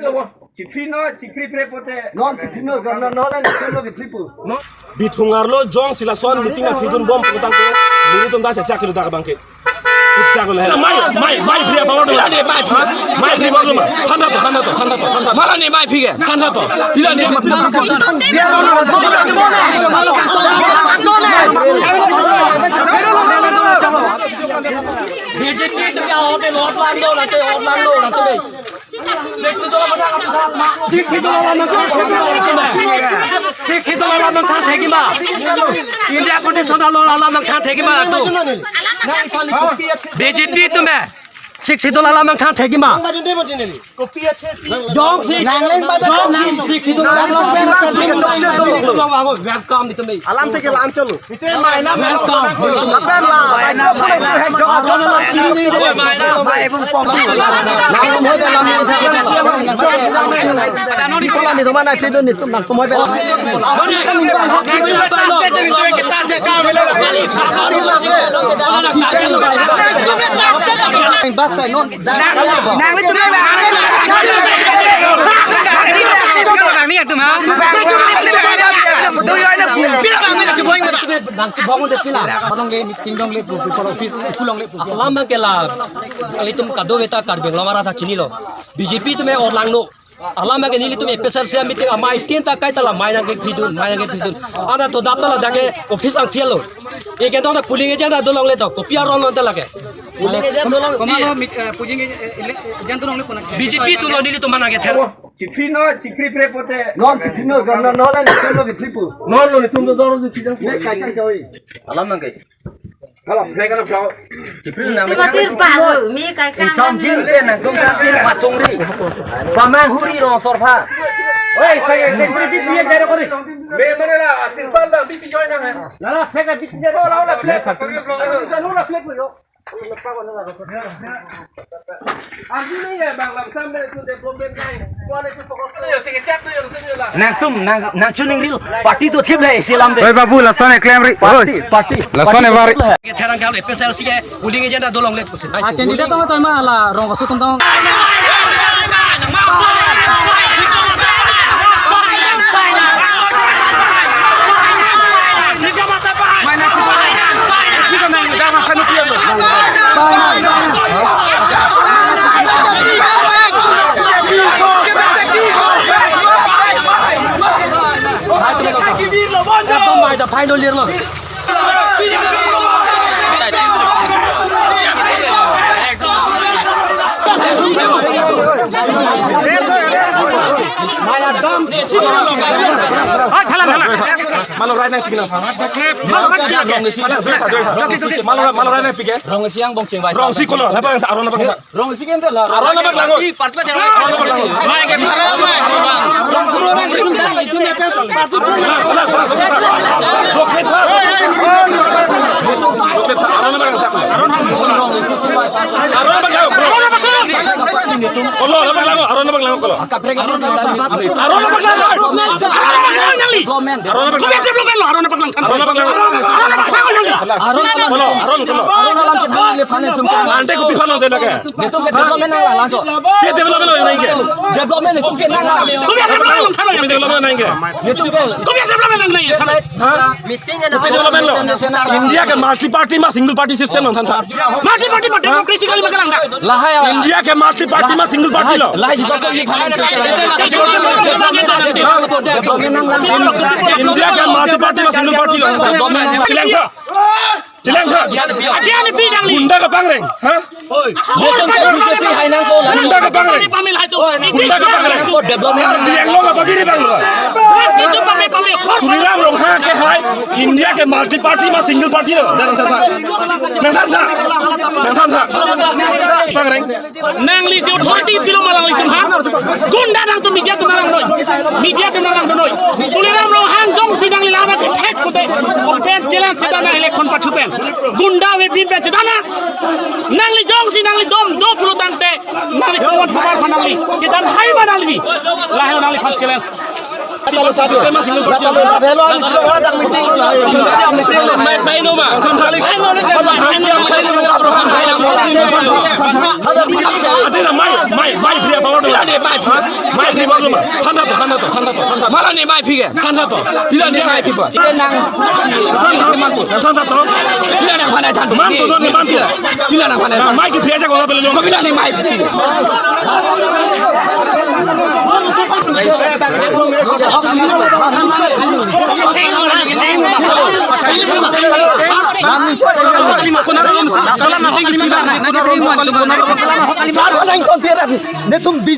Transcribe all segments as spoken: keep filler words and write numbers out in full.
Chipri no, chipri pre pote. Non chipri no, non, non, non, non, chipri po. Bithung arlo jongsi lason meeting nangphidunbom putangte, nelitum ta chechak kilo dak abangke. Kutta ko le. Mai, mai, mai phri apa order? Mai phri. Mai phri order ma. Handa to, handa to, handa to, handa to. Mala ne mai phri ke? Handa to. Pila ne? B J P to kya hote, lot lang do na te, lot lang do na te. Sixth Schedule alam nangthan thekji ma. Sixth Schedule alam nangthan thekji ma. India constitution along alam nangthan thekji ma tu. B J P atum me. Sixth Schedule alam nangthan thekji ma. Jongsi, jongsi Sixth Schedule alam nangthan thekji ma. Welcome itum me. Alam thek ke lam cholo. Welcome. Lapen la, Nang chibong de pila. Manong le meeting dong le pu, pu office, pu long le pu. Alam ke la. Kali atum kadokave ta Karbi Anglong arat ta chinilo. B J P atum me orlang no. Alam ke nelitum A P H L C meeting amei tin ta kaita la mai nangkephidun, mai nangkephidun. Anta to dap ta la dak ke office angphilo. Eke dong ta polling agent ta dolongle to. Kopi aron lo ta lake. Polling agent dolong. Komatlo meet, eh, polling agent, eh, ele-, agent dolongle pona. B J P atum lo nelitum mana ke ther. Chipri no, chipri pre pote. Non chipri no, non, non, non, non, non, chipri po. Non lo nelitum do dor chipri. Ne kai kai joi. Alam nang kai. Kalau mereka nak jawab. Chipri nang. Itu matir pa, mi kai kai. Samjin pe nang dong ka pasungri. Pamang huri rong sorpha. Oi, saya, saya beri dia jare kori. Me mana la, tirpal da, bipi joi nang hai. Lala, flag a bipi jare. Lala, flag. Janu la flag lo. Arju nahi hai, bang, lam sam de tu development nahi. Kua le tu pokok se. Nangtum, nang, nang chuning ril, party to thip le, isi lam de. Oi, babu, lason e klem ri. Party, oi, party. Lason e vari. Therang kal A P H L C ke, polling agent ta dolongle pusi. Ah, candidate tong tong ma la, rong kasu tong tong. Ekdom mai ta final year lo. Maya dam. Ah, thala, thala. Malo rai nangpi ke. Malo rai, malo rai nangpi ke. Rong isi angbong chingvai. Rong isi kolo, napa aron napa? Rong isi ke anta la. Aron napa lang? Party, party. Aron napa lang? Mai ke para, mai. Rong turu rong itum dang, itum apa? Party. Doklet tha. Doklet tha. Aron napa lang? Aron napa lang? Aron napa lang? Kolo, napa lang? Aron napa lang? Kolo. Aron napa lang? Aron napa lang? Aron napa lang? Aron napa lang? Aron napa lang? Aron napa lang? Kolo, aron, kolo. Aron alam chetong le phane chum. Ante kopi phano de lake. Netum ke development nang lang so. Ke development lo nang ke. Development netum ke nang lang. Kopi development nang ke. Netum ke. Kopi development nang ke. Ha? Meeting na. Kopi development lo. India ke multi party ma single party system nangthan tha. Multi party ma democracy kali ma kelang dak. Lahai. India ke multi party ma single party lo. Lahai jito ke ye phane. Development nang lang. India ke multi party ma single party lo. Development nang lang. Chelang tha. Chelang tha. Adi ani pi nangli. Gunda kapangreng. Ha? Oi. Nation ke B J P hai nangkok la. Gunda kapangreng. Pamil hai tu. Gunda kapangreng. Ko development. Karbi Anglong apa biri bang lo? Ras ke tu pamil, pamil. Tuliram Ronghang ke hai. India ke multi party ma single party lo. Nangthan tha. Nangthan tha. Nangthan tha. Pangreng. Nangli si authority pilo ma nanglitum ha? Gunda nangtum media atum nanglangnoi. Media atum nanglangnoi. Tuliram Ronghang jongsi nangli lama ke thek pute. Open challenge chethan nang election pathu pen. Gunda ave pin pen chethan nang. Nangli jongsi nangli dom do pulo tangte. Nangli kawan kawan nangli. Chethan hai ma nangli. Lahai nangli phan challenge. Kalau satu tema single party. Kalau ada lo habis lo ada meeting. Mai, mai no ma. Ada mai, mai, mai, mai, free apa order? Mai, mai. Ni balu ma. Than tha to, than tha to, than tha to, than tha to. Mala ni mai phi ke. Than tha to. Pila ni mai phi ba? Pila nang. Than tha to. Than tha to. Pila nang phanai than. Man to, man to. Pila nang phanai than. Mai ki phi aja ko pele lo. Pila ni mai phi. Netum bi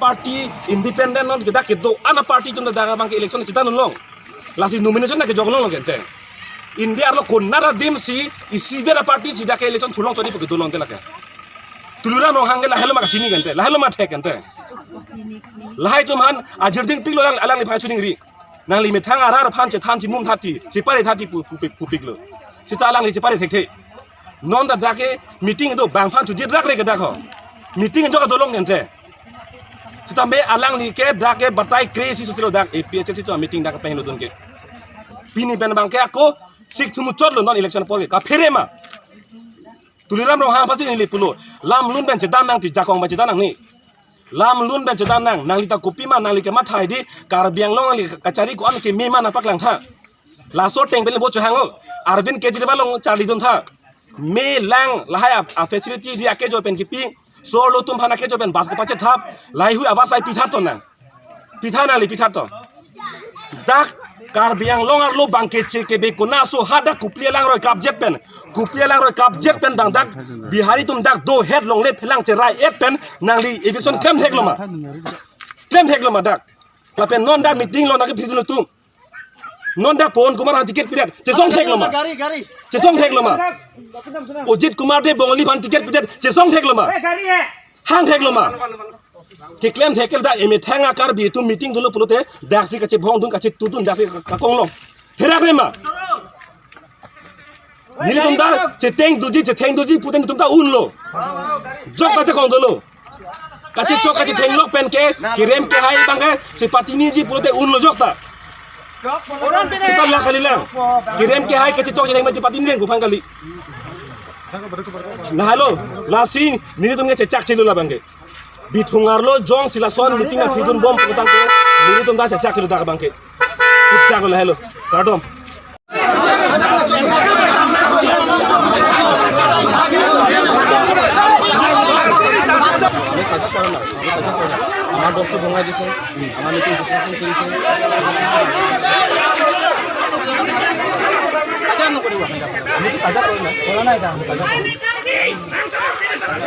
Party independent non kita kedo ana party atum ta dak abang ke election chethan long. Lasi nomination na kejok long lo kente. India arlo konat adim si isi bera party si dak ke election thulong chodi pu kedo long te lake. Tuliram Ronghang ke lahelo ma kachini kente, lahelo ma thek kente. Lahai atum aphan ajirding piklo alang, alangliphan chuningri. Nangli methang arat aphan chethan chimum thati, chepare thati pu, pu, pu piklo. Seta alangli chepare thekthe. Non ta dak ke meeting do bang aphan chujit rak re ke dak ho. Meeting jok do long kente. Seta me alangli ke dak ke batai kre si sutilo dak A P H L C to meeting dak pen lo dun ke. Pini pen abang ke ako sik thumu chot lo non election apor ke kaphere ma. Tuliram Ronghang aphan si neli pulo. Lam lun pen chedam nang ti jakong pen chedam nang ni. Lam lun pen chedam nang, nangli ta kopi ma, nangli kemathai di, Karbi Anglong nangli kachari ko-an keme ma nangpaklang tha. Laso ateng pen le bo chehang o. Arvind Kejriwal along charlidun tha. Me lang lahai a, a facility di akejo pen kipi, sorlo atum aphan akejo pen bus kepachethap, lahai hui abar sai pitha to nang. Pitha nangli pitha to. Dak Karbi Anglong arlo bang keche kebe kona so hadak Kopili alangroi kapjet pen. Kopili alangroi kapjet pen dang dak Bihari atum dak do het longle phelang cherai et pen nangli eviction klem thek lo ma. Klem thek lo ma dak. Lapen non dak meeting lo nangkephidun atum. Non dak Pawan Kumar aphan ticket pidet. Chesong thek lo ma. Gari, gari. Chesong thek lo ma. Ajit Kumar Dev Bengali aphan ticket pidet. Chesong thek lo ma. Hang thek lo ma. Keklem thek ke dak emethang a Karbi atum meeting dolo pulote daksi kachebhong dun kachetudun daksi ka-, kakong long. Herak re ma. Nelitum ta chetheng doji, chetheng doji pute nelitum ta unlo. Jok ta chekong dolo. Kachechok kachetheng lok pen ke kerem kehai abang ke chepatini ji pulote unlo jok ta. Seta la kalilang. Kerem kehai kachechok chetheng abang chepatini reng kuphan kali. Lahelo, lasi nelitum ke chechak chelo labang ke. Bithung arlo jongsi lason meeting nangphidun bom putang ke, nelitum ta chechak chelo dak abang ke. Putak lahelo. Kardom. আমাৰ দলটো বনাই দিছে, আমাৰ meeting discussion কৰিছে। আমিতো কাজিয়া কৰা নাই। কৰা নাই, কাজিয়া কৰা নাই।